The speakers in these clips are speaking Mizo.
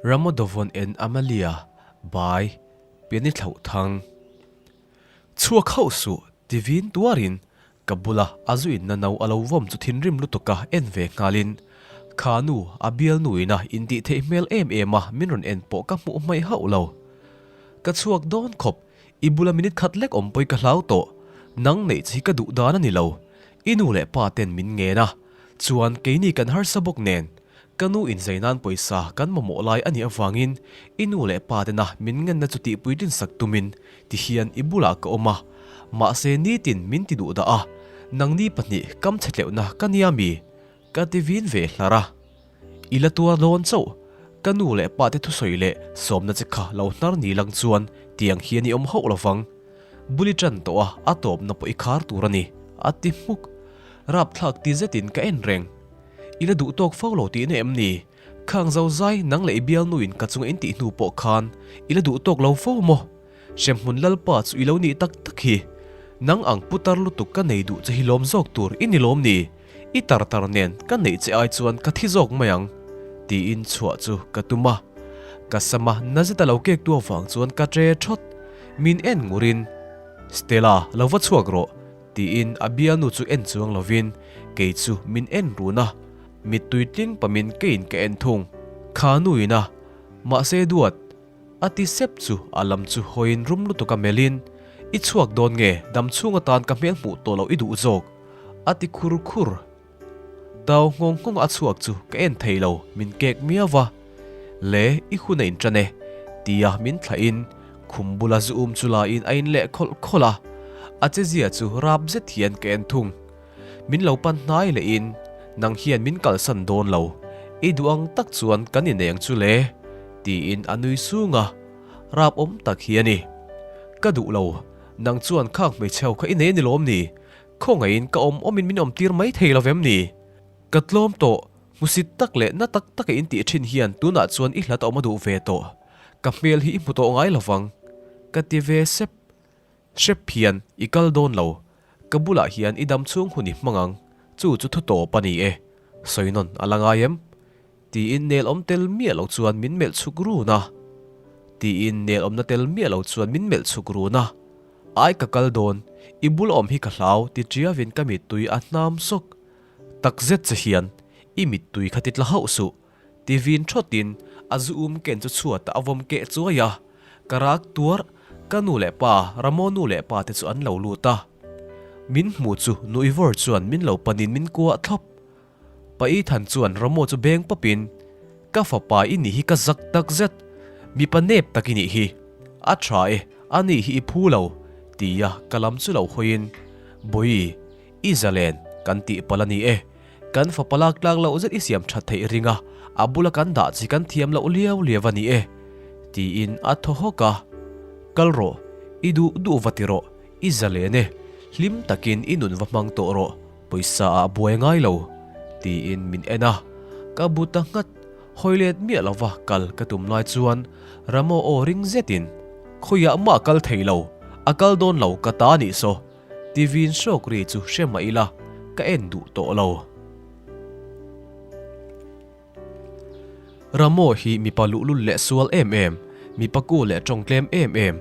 Ramodovon and Amalia by Piani Thlauhthang. Chhuak hauh suh ti vin tuarin ka bula a zu inna no a lo vawm chu thinrim lutuk a en ve nghalin kha nu a bialnu ina intih theih hmel em em a min rawn en pawh ka hmuh hmaih hauh lo. Ka chhuak dawn khawp, i bula minute khat lek awm pawi ka hlau tawh, nang neih che hi ka duh dan a ni lo, i nu leh pa ten min ngen a, chuan keini kan harsa bawk nen, ka nu inzai nan pawisa kan mamawh lai a nih avangin i nu leh pa tena min ngenna chu tihpui rinsak tumin tihian i bulah ka awm a, mahse nitin min ti duh dah a, nangni pahnih kam chhe tleuhna ka nia mi? Ka ti vin ve hlar a, I la tuar dawn chauh, ka nu leh pa te thusawi leh sawmna che kha lo hnar ni lang chuan tiang hian i awm hauh lovang. Bul i tan tawh a, a tawpna pawh i khar tur a ni, a ti hmuk. Rapthlak ti zetin ka en reng. I la duh tawk fo lo tihna em ni? Khang zo zai nang leh i bialnuin ka chunga in tih hnu pawh khan i la duh tawk lo fo maw? Hremhmun Lalpa chu i lo nih tak tak hi. Nang ang putar lutuk ka nei duh che hi lawm zawk tur i ni lawm ni? I tar tar nen ka neih che ai chuan ka thi zawk mai ang, tiin chhuah chu ka tum a. Ka sama na zeta lo kek tu avang chuan ka tre thawt. Min en ngurin, Stella, lo va chhuak rawh, tiin a bialnu chu en chuang lovin kei chu min en run a. Mittui tling pamin keiin ka en thung. Kha nuin a, mahse duat, A ti sep chu a lam chu hawiin rum lutuk a melhin, I chhuak dawn nge, dam chhung atan ka hmel hmuh tawh loh i duh zawk? A ti khur khur. Tau nghawng nghawng a chhuak chu ka en thei lo, min kek miau va. Le, i hun a inṭan e, tia min thlahin khum bula zu um chu laiin a inleh khawlh khawlh a. A chezia chu rap zet hian ka en thung. Min lo pan hnai lehin, Nang hian min kalsan dawn lo, i duh ang tak chuan kan ineng chu le, tiin a nui sung a, rap awm tak hi a ni. Ka duh lo, nang chuan khak hmeichhe ho kha i nei a ni lawm ni? Khawngaihin ka awm awmin min awm tir mai thei lo vem ni? Ka tlawm tawh, hmusit tak leh na tak taka in tih thin hian tunah chuan i hlat awm a duh ve tawh, ka hmel hi i hmu tawh ngai lovang, ka ti ve sep. Hrep hian i kal dawn lo, ka bulah hian i dam chhung hun i hmang ang, chu chu thu tawp a ni e, sawi nawn a la ngai em? Tiin nel awm tel miah lo chuan min melh chhuk run a. Tiin nel awmna tel miah lo chuan min melh chhuk run a. Ai ka kal dawn, i bul awm hi ka hlau ti ṭiavin ka mittui a hnam sawk. Takzet che hian i mittui kha ti tla hauh suh, Ti vin thawtin a zu um ken chu chhuatah a vawm keh chuai a, ka rak tuar, ka nu leh pa, Ramo nu leh pa te chu an lo lut a. Min hmu chu nu Ivor chuan min lo panin min kuah thlawp. Pa Ethan chuan Ramo chu beng pawpin, Ka fapa i nih hi ka zak tak zet, mipa nep tak i nih hi. A tha e, a nih hi i phu lo, tia ka lam chu lo hawiin, Bawihi, I zalen kan tih palh a ni e. Kan fapa lak tlak loh zet i siam that theih ring a, a bula kan dah chi kan thiam loh liau liau a ni e, tiin a thaw hawk a. Kal rawh, i duh duh va ti rawh, i zalen e, hlim takin i nun va hmang tawh rawh, pawisa ah buai ngai lo, tiin min en a. Ka bu ta nghat, hawi let miah lova kal ka tum lai chuan Ramo aw ring zetin, Khawiah mah kal thei lo, a kal dawn lo ka ta nih saw, Ti vin hrawk ri chu hre mah ila ka en duh tawh lo. Ramo hi mipa luhlul leh sual em em, mipa ku leh tawng tlem em em,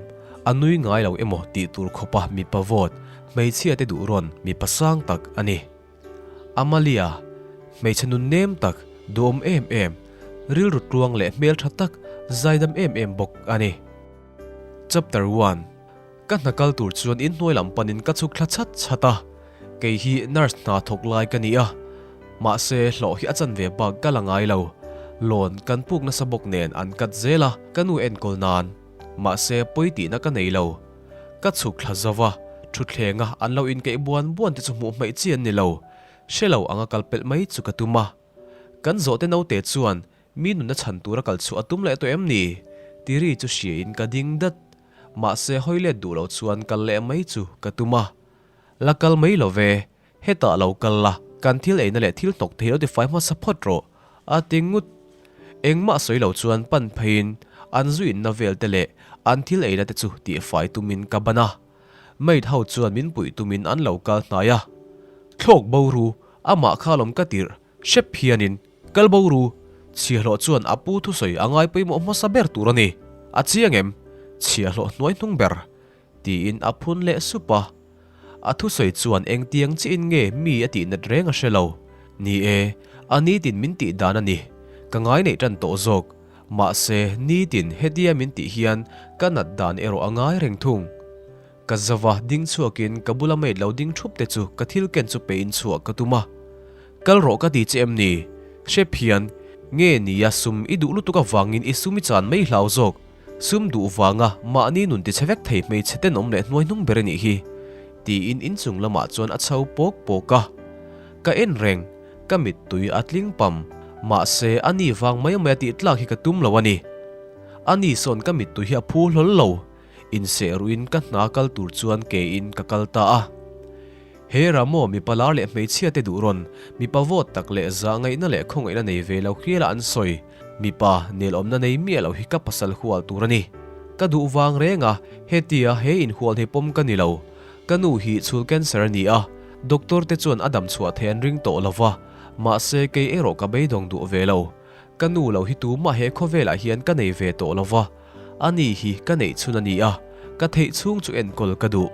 a nui ngai lo emaw tih tur khawpa mipa vawt, hmeichhia te duh rawn mipa sang tak a ni. Amalia, hmeichhe nun nem tak, duhawm em em, rilru tluang leh hmeltha tak, zaidam em em bawk a ni. Chapter One. Ka hna kal tur chuan inhnuai lam panin ka chhuk thla chhat chhat a, kei hi nurse hna thawk lai ka ni a, mahse hlawh hi a chan ve bak ka la ngai lo. Loan kan puk nasa bawk nen an cut zel a, ka nu enkawl nan. Mahse pawi tihna ka nei lo. Ka chhuk thla zo va, thuthlenga an lo inkeih buan buan te chu hmuh hmaih chi an ni lo. Hre lo anga kal pelh mai chu ka tum a. Kan zawhte naute chuan Mi nunna chhan tura kal chhuah a tum leh tawh em ni? Tiri chu hriain ka ding dat. Mahse hawi let duh lo chuan kal leh mai chu ka tum a. La kal mai lo ve, hetah lo kal la, kan thil eina leh thil hnawk thei lo tifai hmasa phawt rawh, a ti ngut. Engmah sawi lo chuan pan pheiin an zu inna vel te leh an thil eina te chu tihfai tumin ka ban a. Maid ho chuan min puih tumin an lo kal hnai a. Thlawk bo ru, amah kha lawm ka tirh. Hrep hianin, Kal bo ru! Chhiahhlawh chuan a pu thusawi a ngai pawimawh hmasa ber tur a ni. A chiang em? Chhiahhlawh hnuai hnung ber. Tiin a phun leh sup a. A thusawi chuan engtiang chiin nge mi a tih nat reng a hre lo. Ni e, a nitin min tih dan a ni. Ka ngai neih tan tawh zawk. Mahse, nitin hetia min tih hian ka nat dan erawh a ngai reng thung. Ka zava ding chhuakin ka bula maid lo ding thup te chu ka thil ken chu pein chhuah ka tum a. Kal rawh ka ti che em ni? Hrep hian, nge nia sum i duh lutuk avangin i sum i chan mai hlau zawk. Sum duh vanga mahni nun tichhe vek thei hmeichhe tenawm leh hnuai hnung ber a nih hi, tiin inchung lamah chuan a chho pawk pawk a. Ka en reng, ka mittui a tling pam, mahse a ni vang mai mai a tih tlak hi ka tum lo a ni. A ni sawn ka mittui hi a phu hlawl lo, inseh ruhin ka hna kal tur chuan kein ka kal ta a. He Ramo mipa lar leh hmeichhia te duh rawn, mipa vawt tak leh zah ngaihna leh khawngaihna nei ve lo hiala an sawi. Mipa nelawmna nei miah lo hi ka pasal hual tur a ni. Ka duh vang reng a, hetia he inhual hi pawm ka ni lo. Ka nu hi chhul cancer a ni a, doctor te chuan a dam chhuah theih an ring tawh lo va, mahse kei erawh ka beidawng duh ve lo. Ka nu lo hi tumah he khawvelah hian ka nei ve tawh lo va, ani hi ka neih chhun a ni a, ka theih chhung chu enkawl ka duh.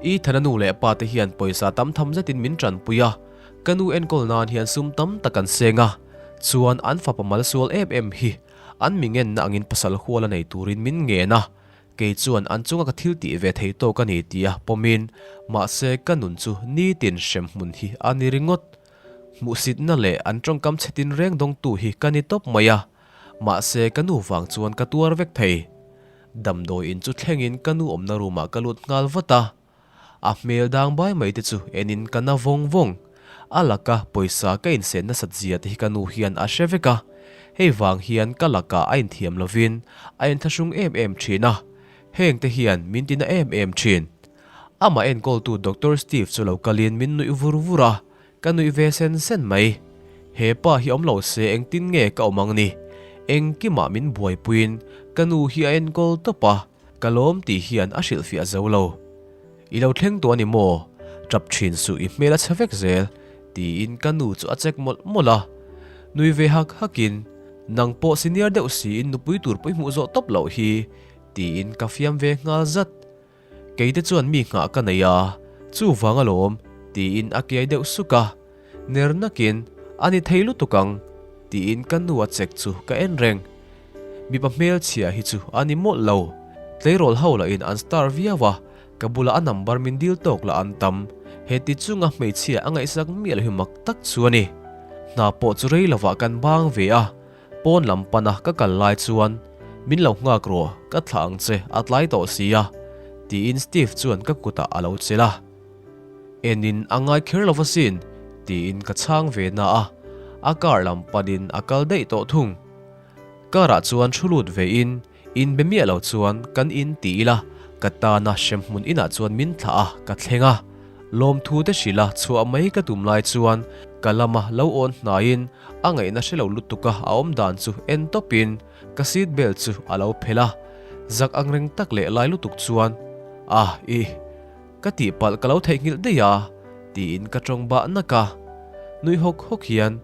Ethan-a nu leh pa te hian pawisa tam tham zetin min tanpui a, ka nu enkawl nan hian sum tam tak an seng a, chuan an fapa mal sual em em hi an mi ngenna angin pasal hual a nei turin min ngen a, kei chuan an chunga ka thil tih ve thei tawk a ni tia pawmin mahse ka nun chu nitin hrem hmun hi a ni ringawt. Hmuhsitna leh an tawngkam chhe tinreng dawngtu hi ka ni tawp mai a, mahse ka nu vang chuan ka tuar vek thei. Damdawi in chu thlengin ka nu awmna room ah ka lut nghal vat a, a hmel dang bai mai te chu enin ka na vawng vawng. A laka pawisa ka insen nasat zia te hi ka nu hian a hre vek a, hei vang hian ka lakah a inthiam lovin a inthlahrung em em thin a, heng te hian min tina em em thin. Amah enkawltu Doctor Steve chu lo kalin min nuih vur vur a, Ka nuih ve sen sen mai. He pa hi awm lo se engtin nge ka awm ang ni? Engkimah min buaipuiin ka nu hi a enkawl tawp a, ka lawm tih hian a hrilhfiah zo lo. I lo thleng tawh a ni maw? Tap thin suh i hmel a chhe vek zel, tiin ka nu chu a check mawlh mawlh a. Nui ve hak hakin, Nang pawh senior deuh siin nupui tur pawh i hmuh zawh tawp loh hi, tiin ka fiam ve nghal zat. Kei te chuan mi nghah ka nei a, chuvang alawm, tiin a kiai deuh suk a. Ner nakin, A ni thei lutuk ang, tiin ka nu a chek chu ka en reng. Mipa hmelchhia hi chu a ni mawlh lo. Tleirawl ho lahin an star viau a, ka bulah a number min dil tawk lah an tam. Heti chunga hmeichhia a ngaihsak miah lo hi mak tak chu a ni. Hna pawh chu rei lovah kan bang ve a, Pawn lam pana ka kal lai chuan, Min lo nghak rawh, ka thlah ang che, a tlai tawh si a, tiin Steve chuan ka kutah a lo chelh a. Enin a ngai kher lo asin, tiin ka chhang ve na a, a car lam panin a kal daih tawh thung. Car ah chuan thu lut vein, Inbe miah lo chuan kan in ti ila, ka tana hremhmun inah chuan min thlah a, ka thleng a. Lawmthu te hrilh a chhuah mai ka tum lai chuan ka lama lo awn hnaiin a ngaihna hre lo lutuk a a awm dan chu en tawpin ka seat belt chu a lo phelh a. Zak ang reng tak leh lai lutuk chuan, Ah ih, ka tihpalh ka lo theihnghilh daih a, tiin ka tawng bah nak a. Nui hawk hawk hian,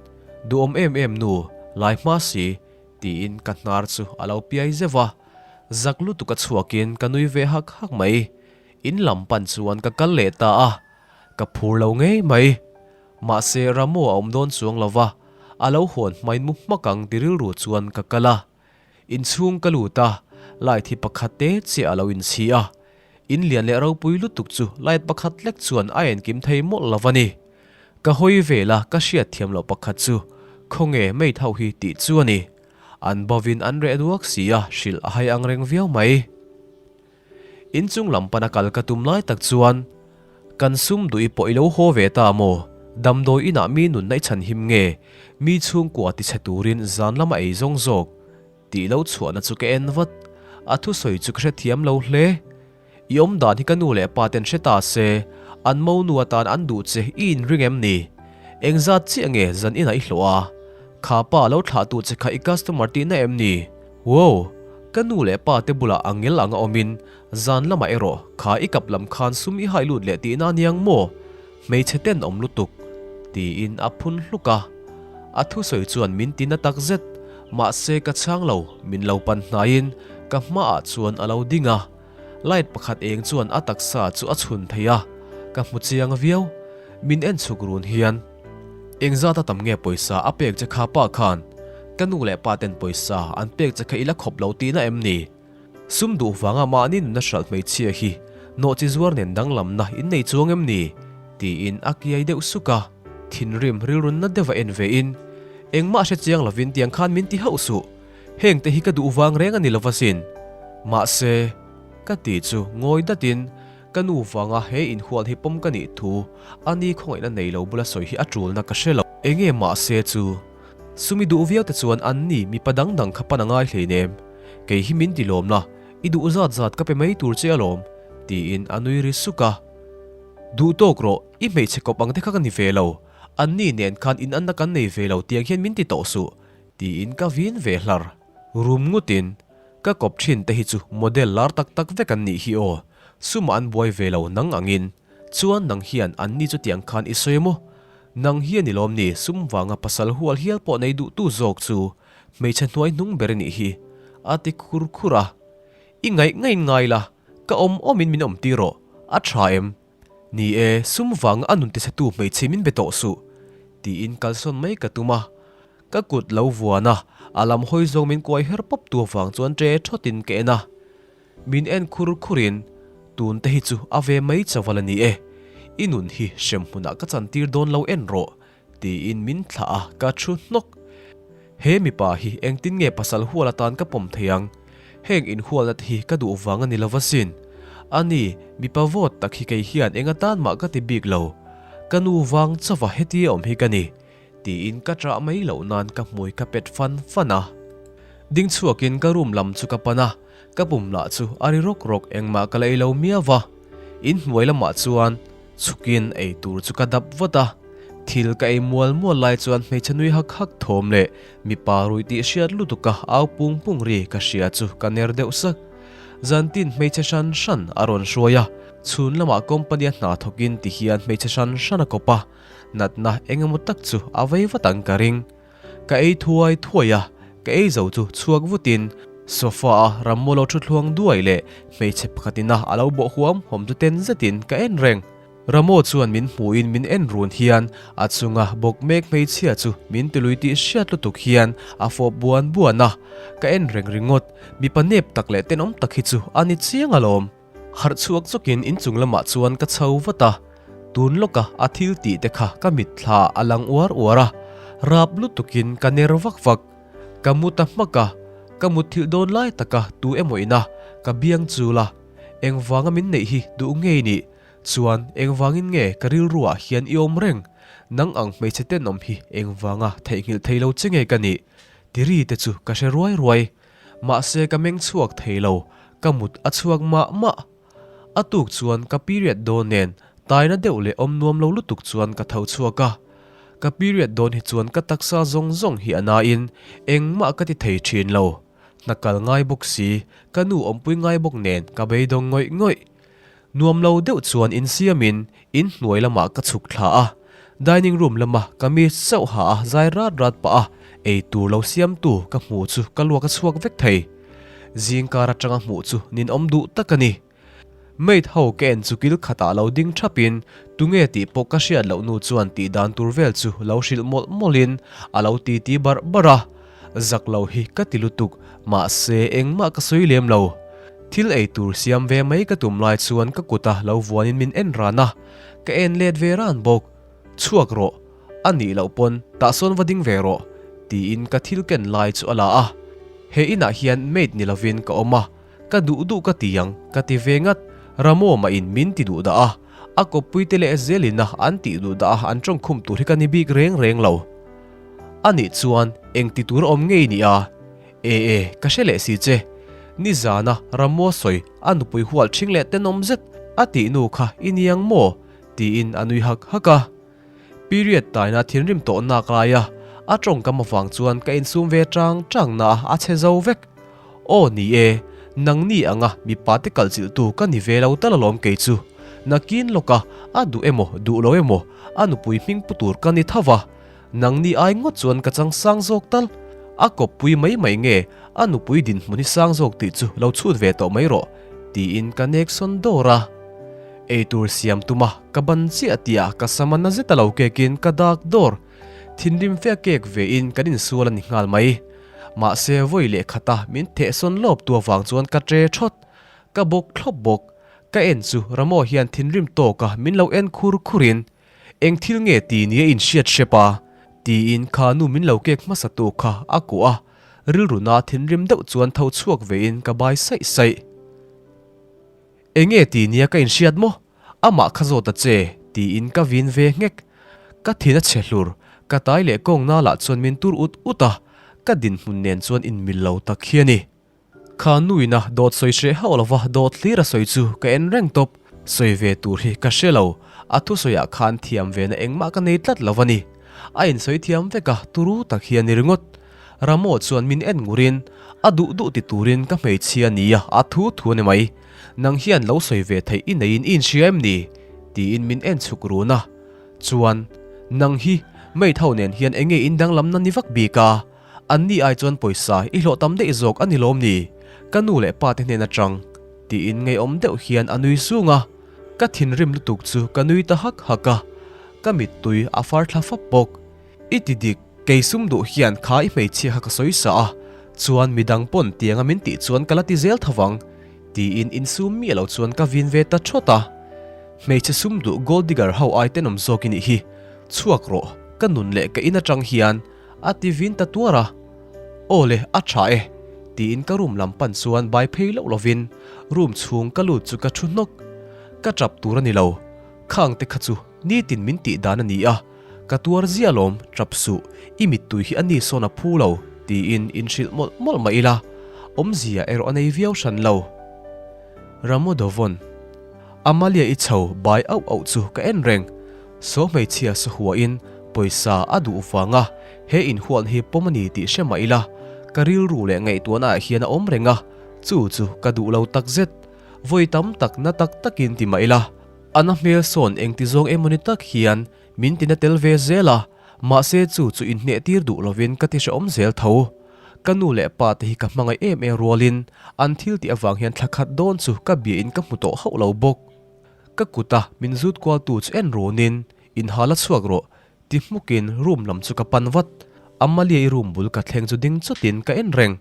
Duhawm em em nu, lai hma si, Tiin ka hnar chu a lo piai zeuh a, zak lutuk a chhuakin ka nui ve hak hak mai. In lam pan chuan ka kal leh ta a, ka phur lo ngei mai. Mahse Ramo a awm dawn chuang lo va, a lo hawn hmain mu hmak ang ti rilru chuan ka kal a. Inchhung ka lut a, light hi pakhat te chiah a lo inchhi a. In lian leh ropui lutuk chu light pakhat lek chuan a enkim thei mawlh lo a ni. Ka hawi vel a, ka hriat thiam loh pakhat chu khawnge maid ho hi tih chu a ni. An bovin an reh duak si a, hrilh a hai ang reng viau mai. Inchung lam pana kal ka tum lai tak chuan kan sum duh i pawh i lo haw ve ta maw? Damdawi inah mi nunna i chhan him nge? Mi chhungkua tichhe turin zan lama ei zawng zawk tih lo chhuahna chu ka en vat. A thusawi chu ka hrethiam lo hle. I awm dan hi ka nu leh pa ten hre ta se, an monu atan an duh che i inring em ni? Engzat chiah nge zan inah i hlawh a? Kha pa lo thlah tu che kha i customer tihna em ni? Wow! Ka nu leh pa te bulah a ngel anga awmin zan lamah erawh kha i kap lam khan sum i hai lut leh tihna aniang maw? Hmeichhe ten awm lutuk! Tiin a phun hluk a. A thusawi chuan min ti na tak zet, mahse ka chhang lo, min lo pan hnaiin ka hmaah chuan a lo ding a. Light pakhat eng chuan a taksa chu a chhun thei a, ka hmu chiang viau. Min en chhuk run hian, Engzat a tam nge pawisa a pek che kha pa khan? Ka nu leh pa ten pawisa an pek che kha i la khawp lo tihna em ni? Sum duh vanga mahni nuna hralh hmeichhia hi nawhchi zuar nen danglamna in nei chuang em ni? tiin a kiai deuh suk a, thinrim rilrunna deuh a en ve in, Engmah hre chiang lovin tiang khan min ti hauh suh, heng te hi ka duh vang reng a ni lova sin. Mahse, ka ti chu ngawi datin ka nu vanga he inhual hi pawm ka nih thu a ni khawngaihna nei lo bula sawi hi a tulna ka hre lo. Enge mahse chu Sumi duh viau te chuan an ni mipa dang dang kha pan a ngai hleinem. Kei hi min ti lawm la, i duh zat zat ka pe mai tur che alawm, tiin a nui ri suk a. Duh tawk rawh, i hmeichhe kawp ang te kha ka ni ve lo, an ni nen khan in anna kan nei ve lo tiang hian min ti tawh suh, tiin ka vin ve hlar. Rum ngutin, Ka kawp thin te hi chu model lar tak tak vek an nih hi aw, sumah an buai ve lo nang angin, chuan nang hian an ni chu tiang khan i sawi maw? Nang hi a ni lawm ni sum vanga pasal hual hial pawh nei duhtu zawk chu hmeichhe hnuai hnung ber i nih hi, a ti khur khur a. I ngaih ngaiin ngai la, ka awm awmin min awm tir rawh, a tha em? Ni e, sum vanga a nun tichhetu hmeichhe min be tawh suh, tiin kalsawn mai ka tum a. Ka kut lo vuan a, a lam hawi zawng min kuai her pawp tu avang chuan ṭe ṭhawtin ka en a. Min en khur khurin, Tun te hi chu a ve mai chaval a ni e, i nun hi hrem hmunah ka chantir dawn lo en rawh, tiin min thlah a, ka thu hnawk. He mipa hi engtin nge pasal hual atan ka pawm thei ang? Heng inhualna te hi ka duh vang a ni lo asin. A ni, mipa vawt tak hi kei hian eng atan mah ka ti bik lo. Ka nu vang chauva hetia awm hi ka ni. Tiin ka ṭah mai loh nan ka hmui ka pet fan fan a. Ding chhuakin ka room lam chu ka pan a, ka pum lah chu a ri rawk rawk engmah ka la ei lo miau va. In hnuai lamah chuan chhukin ei tur chu ka dap vat a. Thil ka ei mual mual lai chuan hmeichhe nui hak hak thawm leh mipa rui tih hriat lutuk a au pung pung ri ka hria chu ka ner deuh sak. Zantin hmeichhe hran hran a rawn hruai a, chhun lamah company a hna thawkin ti hian hmeichhe hran hran a kawp a. Natna eng emaw tak chu a vei vat ang ka ring. Ka ei thuai thuai a, ka ei zo chu chhuak vutin sofa a rammaw lo thu thluang duai leh hmeichhe pakhat ina a lo bawh huam huam chu ten zetin ka en reng. Ramo chuan min hmuhin min en run hian a chunga bawk mek hmeichhia chu min tilui tih hriat lutuk hian a fawp buan buan a, ka en reng ringawt. Mipa nep tak leh tenawm tak hi chu a ni chiang alawm. Harh chhuak chawkin inchung lamah chuan ka chho vat a, tun lawka a thil tih te kha ka mitthla a lang uar uar a, rap lutukin ka ner vak vak. Ka mu ta hmak a, ka mutthilh dawn lai taka tu emaw ina ka biang chul a, engvanga min neih hi duh ngei nih chuan engvangin nge ka rilruah hian i awm reng, nang ang hmeichhe tenawm hi engvanga theihnghilh thei lo che nge ka nih? Ti ri te chu ka hre ruai ruai. Mahse ka meng chhuak thei lo, ka mut a chhuak mah mah. A tuk chuan ka period dawn nen taina deuh leh awm nuam lo lutuk chuan ka tho chhuak a. Ka period dawn hi chuan ka taksa zawng zawng hi a nain engmah ka ti thei thin lo. Hna kal ngai bawk si, ka nu awmpui ngai bawk nen ka beidawng ngawih ngawih. Nuam lo deuh chuan insiamin in hnuai lamah ka chhuk thla a, dining room lama ka mi chauh ha a zai rat rat pah a, ei tur lo siamtu ka hmuh chu ka luak a chhuak vek thei. Zingkar atanga hmuh chu ninawm duh tak a ni. Maid ho ka en chu kil khatah lo ding thapin tunge tih pawh ka hriat loh nu chuan tih dan tur vel chu lo hrilh mawlh mawlhin a lo titi barh barh a. Zak lo hi ka ti lutuk, mahse engmah ka sawi lem lo. Thil ei tur siam ve mai ka tum lai chuan ka kuta lo vuanin min en ran a, ka en let ve ran bawk. Chhuak rawh, a nih loh pawn tah sawn va ding ve rawh, tiin ka thil ken lai chu a la a. He inah hian maid ni lovin ka awm a, ka duh duh ka ti ang ka ti ve ngat. Ramo mah in min ti duh dah a, a kawppui te leh zelin a an tih duh dah a an tawngkhum tur hi ka ni bik reng reng lo. A nih chuan eng ti tur awm ngei ni a? E e, ka hre leh si che. Nizana Ramua sawi a nupui hual ṭhing leh tenawm zet a tih nu kha i ni ang maw? tiin a nui hak hak a. Period taina thinrim tawh nak laia a tawngkam avang chuan ka insum ve ṭang ṭang na a che zo vek. Aw ni e, nangni anga mipa te kalchilhtu ka ni ve lo tal alawm kei chu. Nakin lawka a duh emaw duh lo emaw a nupui hming pu tur ka ni tho va. Nangni ai ngawt chuan ka chang sang zawk tal. A kawppui mai mai nge a nupui dinhmun hi sang zawk tih chu lo chhut ve tawh mai rawh, tiin ka nek sawn dawr a. Eitur siam tuma ka ban chiah tihah ka sam a na zet a lo kekin ka dak dawr. Thinrim fe a kek vein kan insual a ni nghal mai. Mahse vawi leh khata min theh sawn lawp tu avang chuan ka tre thawt. Ka bawk thlawp bawk. Ka en chu Ramo hian thinrim tawka min lo en khur khurin Eng thil nge ti ni a inhriat hrep a? tiin kha nu min lo kek hmasa tu kha a kuah a, rilru na thinrim deuh chuan tho chhuak vein ka bai saih saih. Enge ti nia ka inhriat maw? Amah kha zawt a che, tiin ka vin ve nghek. Ka thin a chhe hlur, ka tai leh kawng na lah chuan min tur ut ut a, ka dinhmun nen chuan inmil lo tak hi a ni. Kha nuina dawt sawi hreh hauh lova dawt hlir a sawi chu ka en reng tawp. Sawi ve tur hi ka hre lo, a thusawiah khan thiam ve na engmah ka nei tlat lo a ni. A insawi thiam vek a, turu tak hi a ni ringawt. Ramo chuan min en ngurin, a duh duh ti turin ka hmeichhia nia a thu thu a ni mai. Nang hian lo sawi ve theih i neiin i inhria em ni? tiin min en chhuk run a. Chuan, nang hi maid ho nen hian enge in danglamna ni vak bik a? An ni ai chuan pawisa i hlawh tam daih zawk a ni lawm ni? Ka nu leh pa te hnen atang tiin ngeiawm deuh hian a nui sung a, ka thinrim lutuk chu ka nui ta hak hak a, ka mittui a far thla fap bawk. I ti dik, kei sum duh hian kha i hmeichhia kha ka sawi sa a, chuan midang pawn tianga min tih chuan ka la ti zel tho vang tiin insum miah lo chuan ka vin ve ta thawt a. Hmeichhe sum duh gold digger ho ai tenawm zawk i nih hi, chhuak rawh, ka nun leh ka in atang hian A ti vin ta tuar a, Aw le, a tha e, tiin ka room lam pan chuan bai phei loh lovin room chhung ka lut chu ka thu hnawk. Ka tap tur a ni lo, khang te kha chu nitin min tih dan a ni a, ka tuar zia lawm, tap suh, i mittui hi a ni sawn a phu lo, tiin inhrilh mawlh mawlh mah ila, awmzia erawh a nei viau hran lo. Ramodovon. Amalia i chho bai auh auh chu ka en reng. Saw hmeichhia sahuain pawisa a duh vanga he inhualna hi pawm a ni tih hre mah ila, ka rilru leh ngaihtuahnaah hian a awm reng a, chu chu ka duh lo takzet. Vawi tam tak na tak takin ti mah ila, a na hmel sawn engti zawng emawni tak hian min tina tel ve zel a, mahse chu chu inhnehtir duh lovin ka ti hrehawm zel tho. Ka nu leh pa te hi ka hmangaih em em rualin an thil tih avang hian thla khat dawn chu ka biain ka hmu tawh hauh lo bawk. Ka kuta min zut kualtu chu en runin, Inhal a chhuak rawh, ti hmukin room lam chu ka pan vat. Amalia-i room bul ka thleng chu ding chawtin ka en reng.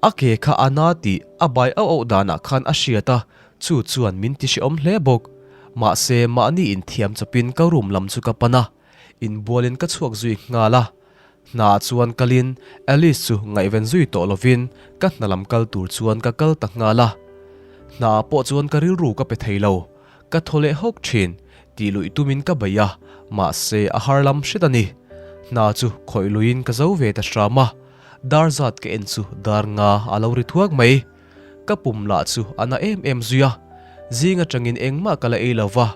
A ke kha a na tih a bai auh auh danah khan a hriat a, chu chuan min ti hrehawm hle bawk. Mahse, mahni inthiam chawpin ka room lam chu ka pan a, inbualin ka chhuak zui nghal a. Hnaah chuan kalin Alice chu ngaihven zui tawh lovin ka hna lam kal tur chuan ka kal ta nghal a. Hnaah pawh chuan ka rilru ka pe thei lo, ka thaw leh hawk thin, tih luih tumin ka bei a, mahse a har lam hret a ni. Hna chu khawih luiin ka zo ve ta hram a, dar zat ka en chu dar nga a lo ri thuak mai. Ka pum lah chu a na em em zui a, zing atangin engmah ka la ei lo va,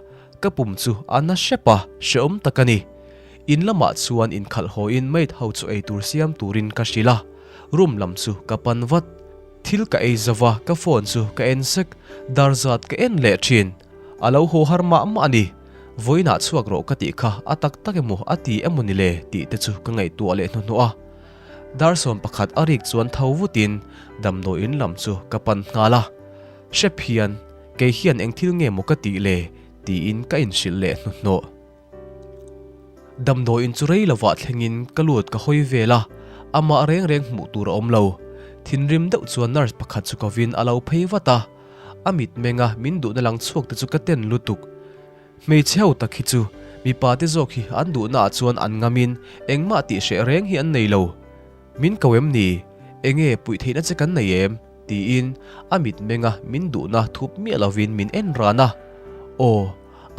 ka pum chu a na hrep a, hrehawm tak a ni. In lamah chuan inkhalh hawiin maid ho chu eitur siam turin ka hrilh a, room lam chu ka pan vat. Thil ka ei zo va, ka phone chu ka en sek, dar zat ka en leh thin. A lo haw har mah mah a ni. Vawiinah chhuak rawh ka tih kha a tak tak emaw a ti emaw ni le tih te chu ka ngaihtuah leh hnuhnawh a. Dar 11 a rik chuan tho vutin damdawiin lam chu ka pan nghal a. Hrep hian kei hian eng thil nge maw ka tih le tiin ka inhrilh leh hnuhnawh. Damdawiin chu rei lovah thlengin ka lut ka hawi vel a, amah reng reng hmuh tur a awm lo. Thinrim deuh chuan nurse pakhat chu kovin a lo phei vat a, a mitmenga min duhna lang chhuak te chu ka ten lutuk. Hmeichhe ho tak hi chu mipa te zawk hi an duhna ah chuan an ngamin engmah tih hreh reng hi an nei lo. Min ko em ni? Enge puih theihna che kan nei em? Tiin a mitmenga min duhna thup miah lovin min en ran a. Aw,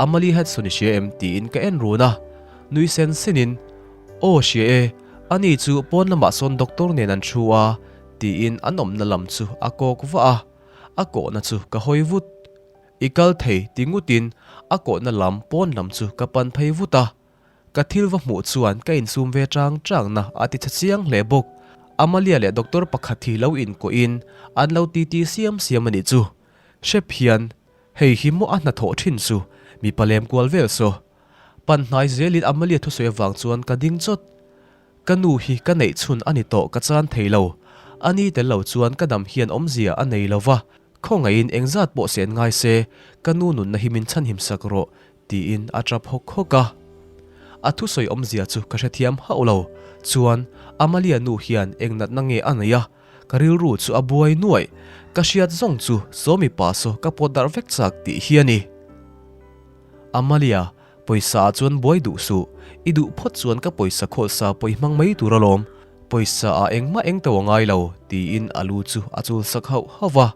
Amalie Hudson i hria em? tiin ka en run a. Nui sen senin, Aw hria e, ani chu pawn lamah sawn doctor nen an thu a, tiin an awmna lam chu a kawk vah a. A kawhna chu ka hawi vut. I kal thei ti ngutin a kawhna lam pawn lam chu ka pan phei vut a. Ka thil va hmuh chuan ka insum ve chang changna a ti chhe chiang hle bawk. Amalia leh doctor pakhat hi lo inkuahin an lo titi siam siam a nih chu. Hrep hian hei hi maw a hnathawh thin chu mipa lem kual vel saw. Pan hnai zelin Amalia thusawi avang chuan ka ding chawt. Ka nu hi ka neih chhun a ni tawh ka chan thei lo. A ni tel lo chuan ka dam hian awmzia a nei lo va, khawngaihin engzat pawh sen ngai se, ka nu nunna hi min chhanhim sak rawh, tiin a tap hawk hawk a. A thusawi awmzia chu ka hrethiam hauh lo. Chuan, Amalia nu hian eng natna nge a neih a? Ka rilru chu a buai nuaih. Ka hriat zawng chu saw mipa saw ka pawt darh vek chak tih hi a ni. Amalia, pawisa ah chuan buai duh suh. I duh phawt chuan ka pawisa khawl sa pawh i hmang mai tur alawm. Pawisa ah engmah eng to a ngai lo, tiin a lu chu a chul sak hauh hauh va.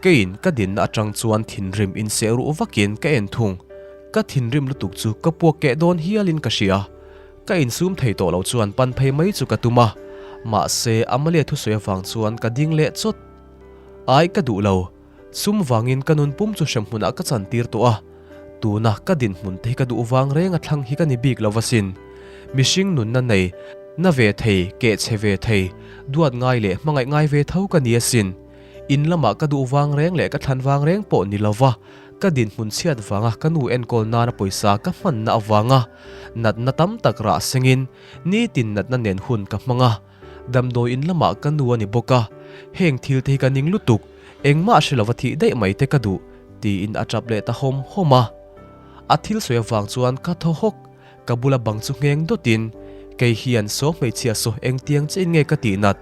Keiin ka dinna atang chuan thinrim inseh ruh vakin ka en thung. Ka thinrim lutuk chu ka puak keh dawn hialin ka hria. Ka insum thei tawh lo chuan pan phei mai chu ka tum a, mahse Amalia thusawi avang chuan ka ding leh chawt. Ai ka duh lo, sum vangin ka nun pum chu hremhmunah ka chantir tawh a, tuna ka dinhmun te hi ka duh vang reng a thlang hi ka ni bik lo asin. Mihring nunna nei, na ve thei, keh chhe ve thei, duat ngai leh hmangaih ngai ve tho ka ni asin. In lamah ka duh vang reng leh ka thlan vang reng pawh ni lova, ka dinhmun chhiat vanga ka nu enkawl nana pawisa ka hmanna avanga natna tam tak rah sengin nitin natna nen hun ka hmang a, damdawi in lamah ka nu a ni bawk a, heng thil te hi ka ning lutuk, engmah hre lova thih daih mai te ka duh, tiin a tap leh ta hawm hawm a. A thil sawi avang chuan ka thaw hawk. Ka bula bang chu ngheng dawtin, Kei hian saw hmeichhia saw engtiang chiin nge ka tih nat?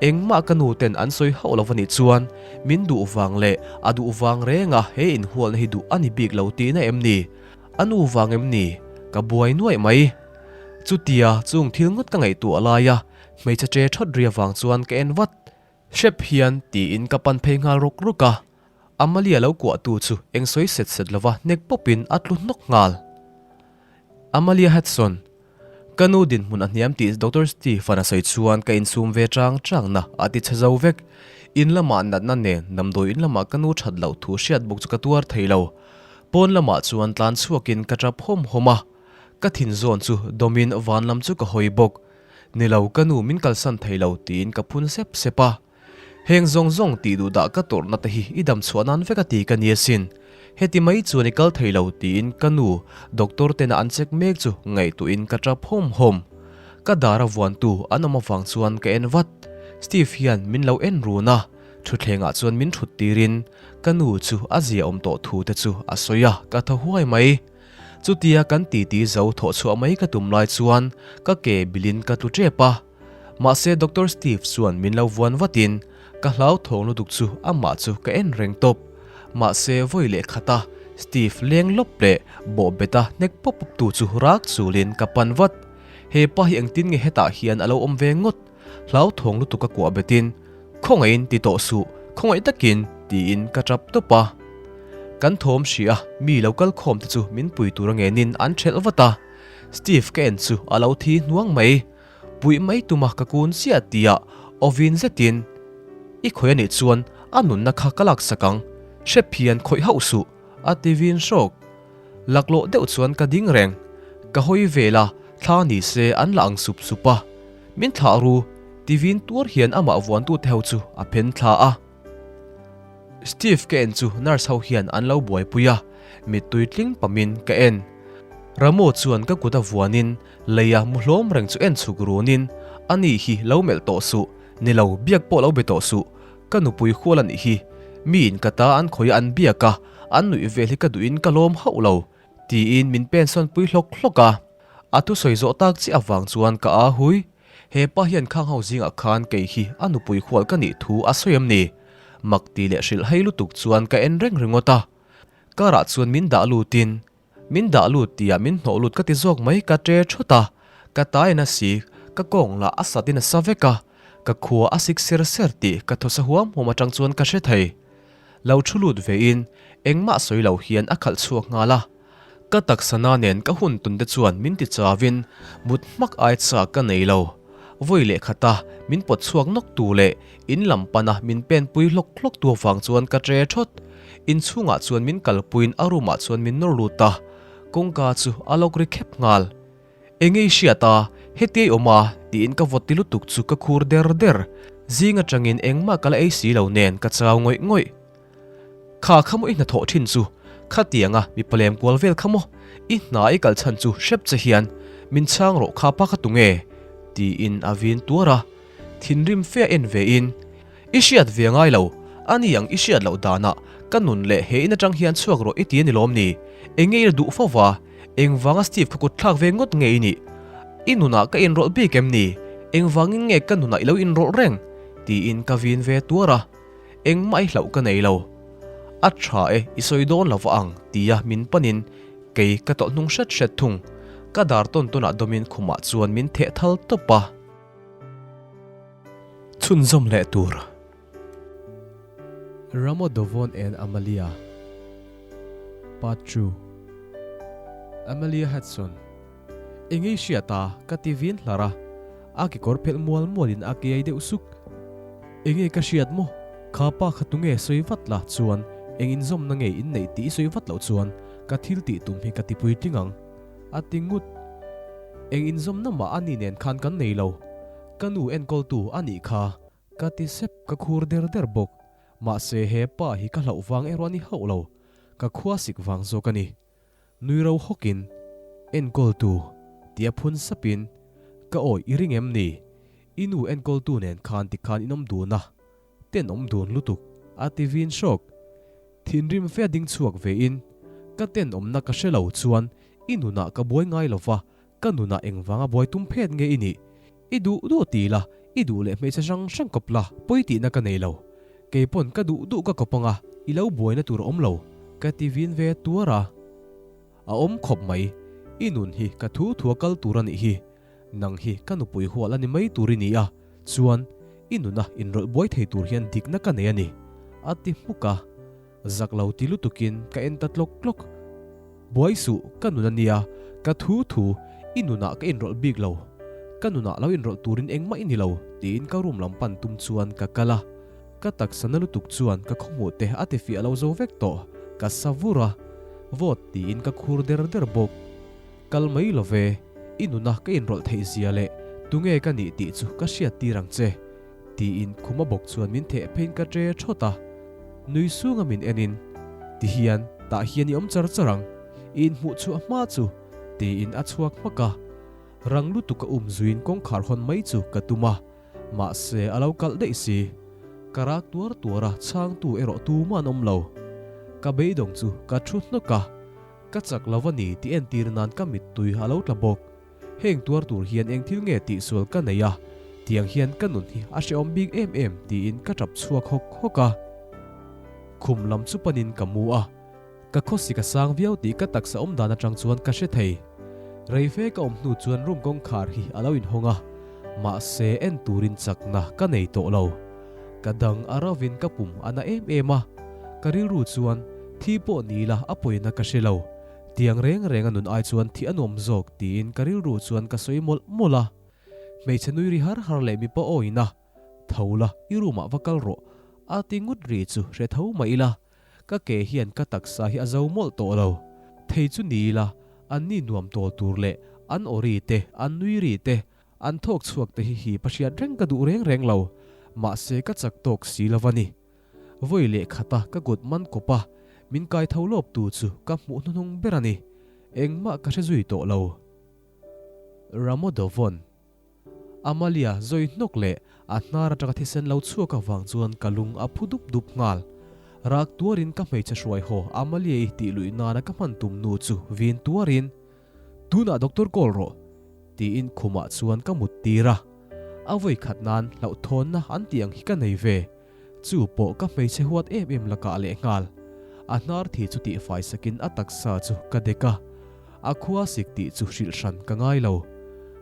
Engmah ka nu ten an sawi hauh lo a nih chuan min duh vang leh a duh vang renga he inhualna hi duh a ni bik lo tihna em ni? A nu vang em ni? Ka buai nuaih mai. Chutia chung thil ngawt ka ngaihtuah laia hmeichhe ṭe ṭhawt ri avang chuan ka en vat. Hrep hian tiin ka pan phei nghal ruk ruk a. Amalia lo kuahtu chu eng sawi set set lova hnek pawpin a tlu hnawk nghal. Amalia Hudson, Ka nu dinhmun a hniam tih Doctor Stephen a sawi chuan ka insum ve chang changna a ti chhe zo vek. In lamah natna nen damdawi in lamah ka nu that loh thu hriat bawk chu ka tuar thei lo. Pawn lamah chuan tlan chhuakin ka tap hawm hawm a. Ka thin zawn chu dawmin van lam chu ka hawi bawk. Ni lo, ka nu min kalsan thei lo tiin ka phun sep sep a. Heng zawng zawng tih duh dah ka tawrhna te hi i dam chhuah nan vek a ti ka ni asin. Heti mai chuan i kal thei lo tiin ka nu doctor tena an check mek chu ngaihtuahin ka tap hawm hawm. Ka dar a vuantu an awm avang chuan ka en vat. Steve hian min lo en run a, thutthlengah chuan min thut tirin ka nu chu a zia awm tawh thu te chu a sawi a, ka thaw huai mai. Chutia kan titi zo thawh chhuah mai ka tum lai chuan ka ke bilin ka tlu tep a. Mahse Doctor Steve chuan min lo vuan vatin ka hlauthawng lutuk chu amah chu ka en reng tawp. Mahse vawi leh khata Steve leng lawp leh bawh beta hnek pawp pawp tu chu rak chulin ka pan vat. He pa hi engtin nge hetah hian a lo awm ve ngawt? Hlauthawng lutuk ka kuah betin Khawngaihin ti tawh suh, khawngaih takin tiin ka tap tawp a. Kan thawm hria mi lo kal khawm te chu min pui tur a ngenin an thelh vat a. Steve ka en chu a lo thi hnuang mai. Puih mai tuma ka kun chiah tia awvin zetin i khawih anih chuan a nunna kha ka laksak ang, hrep hian khawih hauh suh a ti vin hrawk. Laklawh deuh chuan ka ding reng, ka hawi vel a, thla ni se an la ang sup sup a, min thlah ru ti vin tuar hian amah vuantute ho chu a phen thla a. Steve ka en chu nurse ho hian an lo buaipui a, mittui tling pamin ka en. Ramo chuan ka kut a vuanin Leia mu hlawm reng chu en chhuk runin, Ani hi lo melh tawh suh, ni lo, biak pawh lo be tawh suh, ka nupui hual a nih hi, miin ka ta an khawih a an biak a, an nuih vel hi ka duhin ka lawm hauh lo, tiin min pensawn pui hlawk hlawk a. A thusawi zawh tak chiah avang chuan ka aa hui. He pa hian khang ho zingah khan kei hi a nupui hual ka nih thu a sawi em ni? Mak ti leh hrilh hei lutuk chuan ka en reng ringawt a. Car ah chuan min dah lutin Min dah lut tia min hnawh lut ka ti zawk mai ka ṭe thut a, ka tai na si, ka kawng lah a sat in a sa vek a, ka khua a sik ser ser tih ka thaw sa huam huam atang chuan ka hre thei. Lo thu lut ve in engmah sawi lo hian a khalh chhuak nghal a, ka taksa na nen ka hun tun te chuan min ti chau in mut hmak ai chak ka nei lo. Vawi leh khata min pawt chhuak nawk tu leh in lam pana min pen pui hlawk hlawk tu avang chuan ka ṭe thawt. Inchhungah chuan min kalpuiin a room ah chuan min nawr lut a, kawngka chu a lawk ri khep nghal. Enge i hriat a, hetiai awm a? tiin ka vawt ti lutuk chu ka khur der der. Zing atangin engmah ka la ei si lo nen ka chau ngawih ngawih. Kha kha maw i hnathawh thin chu, khatianga mipa lem kual vel kha maw? I hna i kal chhan chu hrep che hian min chhang rawh kha pa kha tunge? Tiin a vin tuar a, thinrim fe a en ve in, I hriat ve ngai lo, a ni ang i hriat loh danah ka nun leh he in atang hian chhuak rawh i ti a ni lawm ni? Eng nge i la duh fo va? Engvanga Steve kha kut thlak ve ngawt nge i nih? I nunah ka inrawlh bik em ni? Engvangin nge ka nunah i lo inrawlh reng? Tiin ka vin ve tuar a, engmah i hlauh ka nei lo. A tha e, i sawi dawn lo va ang, tia min panin kei ka tawlh hnung hret hret thung. Ka dar tawn tawnah dawmin khumah chuan min theh thal tawp a. Chhunzawm leh tur. Ramo Dovon and Amalia Part 2 Amalia Hudson Engei hriat a, ka ti vin hlar a, a kekawr phelh mual mualin a kiai deuh suk. Enge ka hriat maw? Kha pa kha tunge sawi vat la chuan eng inzawmna nge inneih tih i sawi vat loh chuan ka thil tih tum hi ka ti puitling ang. A ti ngut. Eng inzawmna mah a ni nen khan kan nei lo. Ka nu enkawltu a nih kha. Ka ti sep, ka khur der der bawk. Mahse he pa hi ka hlauh vang erawh a ni hauh lo. Ka khua sik vang zawk a ni. Nui ro hawkin, Enkawltu, tia phun sapin, Ka awi i ring em ni? I nu enkawltu nen khan tikhan in awm dun a, tenawm dun lutuk, a ti vin hrawk. Thinrim fe a ding chhuak vein, Ka tenawmna ka hre lo chuan i nunah ka buai ngai lo va, ka nunah engvanga buai tum phet nge i nih? I duh duh ti la, i duh leh hmeichhe hrang hrang kawp la, pawi tihna ka nei lo. Kei pawn ka duh duh ka kawp anga, i lo buaina tur a awm lo, ka ti vin ve tuar a. A awm khawp mai, i nun hi ka thu thua kal tur a nih hi. Nang hi ka nupui hual a ni mai tur i ni a, chuan i nuna inrawlh buai thei tur hian dikna ka nei a ni, a ti hmuk a. Zak lo ti lutukin ka en ta tlawk tlawk. Buai suh, ka nun a nia, ka thu thu, i nunah ka inrawlh bik lo. Ka nunah lo inrawlh turin engmah i ni lo, tiin ka room lam pan tum chuan ka kal a. Ka taksa na lutuk chuan ka khawhmuh te a ti fiah lo zo vek tawh, ka sa vur a. Vawt tiin ka khur der der bawk. Kal mai lo ve, i nuna ka inrawlh theih zia leh tunge ka nih tih chu ka hriat tir ang che, tiin khuma bawk chuan min theh pheiin ka ṭe ṭhawt a. Nui sunga min enin, Ti hian, tah hian i awm char char ang, i inhmuh chhuah hma chu, tiin a chhuak hmak a. Rang lutuk a um zuiin kawngkhar hawn mai chu ka tum a, mahse a lo kalh daih si. Ka rak tuar tuar a, chhangtu erawh tumah an awm lo. Ka beidawng chu ka ṭhu hnawk a. Ka chak lo a ni tih entir nan ka mittui a lo tla bawk. Heng tuar tur hian eng thil nge tihsual ka nei a, tiang hian ka nun hi a hrehawm bik em em tiin ka tap chhuak hawk hawk a. Khum lam chu panin ka mu a, ka khawsik a sang viau tih ka taksa awm dan atang chuan ka hre thei. Rei fe ka awm hnu chuan room kawngkhar hi a lo inhawng a, mahse en turin chakna ka nei tawh lo. Ka dang a rovin ka pum a na em em a, ka rilru chuan thi pawh ni ila a pawina ka hre lo. Tiang reng reng a nun ai chuan thih a nuam zawk tiin ka rilru chuan ka sawi mawlh mawlh a. Hmeichhe nui ri har har leh mipa awina, Tho la, i room ah va kal rawh, a ti ngut ri chu hre tho mah ila, ka ke hian ka taksa hi a zo mawlh tawh lo. Thei chu ni ila, an ni nuam tawl tur leh an aw ri te, an nui ri te, An thawk chhuak te hi hi pa hriat reng ka duh reng reng lo, mahse ka chak tawk si lo a ni. Vawi leh khata ka kut man kawp a, min kai tho lawp tu chu ka hmuh hnuhnung ber a ni. Engmah ka hre zui tawh lo. Ramodovon. Amalia zawi hnawk leh a hnar atanga thisen lo chhuak avang chuan ka lung a phu dup dup nghal. Rak tuarin ka hmeichhe hruai haw Amalia-i tih luih nana ka hman tum nu chu vin tuarin, Tunah doctor call rawh! Tiin khumah chuan ka mut tir a. A vawi khat nan hlauhthawnna an tih ang hi ka nei ve. Chu pawh ka hmeichhe huat em em lakah lehnghal. A hnar thi chu tihfai sakin a taksa chu ka dek a. A khua sik tih chu hrilh hran ka ngai lo.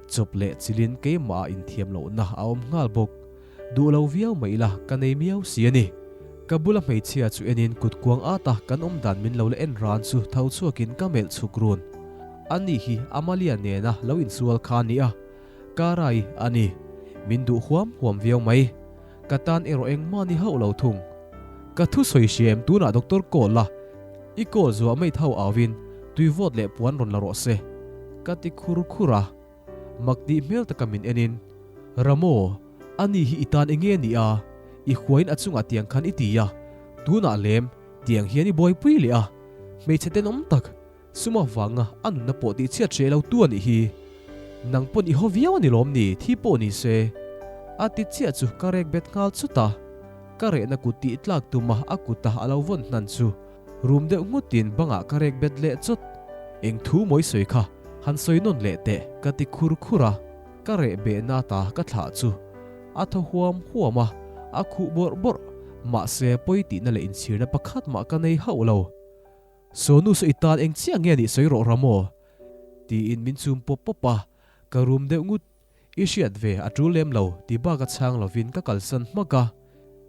Chawp leh chilin keimah ah inthiam lohna a awm nghal bawk. Duh lo viau mai ila ka nei miau si a ni. Ka bula hmeichhia chu enin kut kuang at a kan awm dan min lo la en ran chu tho chhuakin ka melh chhuk run. Ani hi Amalia nena lo insual kha a ni a, Karai a ni. Min duh huam huam viau mai. Ka tan erawh engmah ni hauh lo thung. Ka thusawi hria em tunah doctor call a, i call zuah mate ho auin tui vawt leh puan rawn la rawh se. Ka ti khur khur a. Mak tih hmel taka min enin, Ramo, ani hi i tan enge a nih a? I huain a chungah tiang khan i ti a, tunah lem tiang hian i buaipui leh a. Hmeichhe tenawm tak, sum avanga a nunna pawh tihchhiat hreh lo tu a nih hi. Nang pawn i haw viau a ni lawm ni, thi pawh ni se. A ti chiah chu ka rek bet nghal chut a. Ka rehna kut tih tlak tuma a kuta a lo vawn hnan chu rum deuh nghutin bangah ka rek bet leh chawt. Eng thu mawi sawi kha han sawi nawn leh teh ka ti khur khur a. Ka reh behna ta ka thlah chu a thaw huam huam a, a khuh bawrh bawrh. Mahse pawi tihna leh inchhirna pakhat mah ka nei hauh lo. Sawnu saw i tan eng chiah nge nih sawi rawh ra maw? Tiin min chum pawp pawp a, ka rum deuh ngut. I hriat ve a tul lem lo ti bak a chhang lovin ka kalsan hmak a.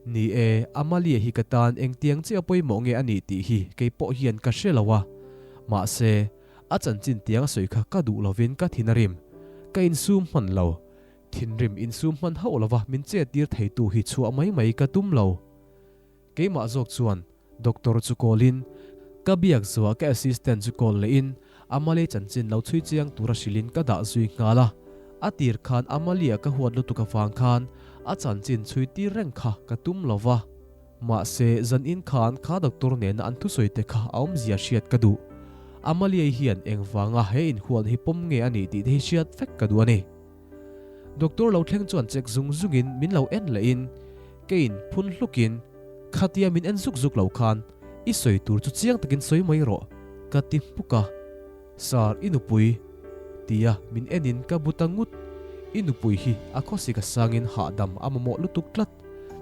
Ni e, Amalia hi ka tan engtiang chiah pawimawh nge a nih tih hi kei pawh hian ka hre lo a. Mahse, a chanchin tiang a sawi kha ka duh lovin ka thin a rim. Ka insum hman lo. Thinrim insum hman hauh lova min chet tir theitu hi chhuah mai mai ka tum lo. Keimah zawk chuan Doctor chu call in, ka biak zuah ka assistant chu call leh in Amalie chanchin lo chhui chiang tura hrilh in ka dah zui nghal a. A tir khan Amalie ka huat lutuk avang khan a chanchin chhui tir reng kha ka tum lo va. Mahse zan in khan kha doctor nena an thusawi te kha a awmzia hriat ka duh. Amalie hian engvanga he inhual hi pawm nge a nih tih te hi hriat vek ka duh a ni. Doctor lo thleng chuan check zung zungin min lo en leh in keiin phun hlukin, Khatia min en zuk zuk lo khan i sawi tur chu chiang takin sawi mai rawh ka ti hmuk a. Sir i nupui tia min enin ka bu ta ngut. I nupui hi a khawsik a sangin hahdam a mamawh lutuk tlat.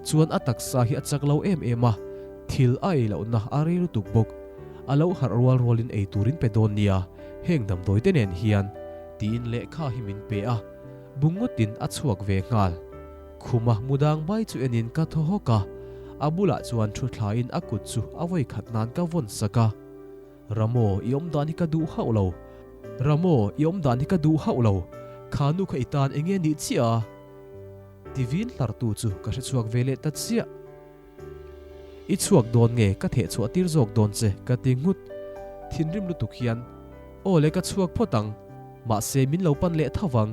Chuan a taksa hi a chak lo em em a, thil a ei lohna a rei lutuk bawk. A lo harh rual rualin ei turin pe dawn nia, heng damdawi te nen hian tiin lehkha hi min pe a, bu ngawtin a chhuak ve nghal. Khuma mudang bai chu enin ka thaw hawk a, a bulah chuan thu thlain a kut chu a vawi khat nan ka vawn sak a. Ramo, i awm dan hi ka duh hauh lo. Ramo, i awm dan hi ka duh hauh lo. Kha nu kha i tan enge nih chiah a? Ti vin hlartu chu ka hre chhuak ve leh ta chiah. I chhuak dawn nge ka theh chhuah tir zawk dawn che ka ti nghut. Thinrim lutuk hian, Aw le ka chhuak phawt ang, mahse min lo pan leh tho vang,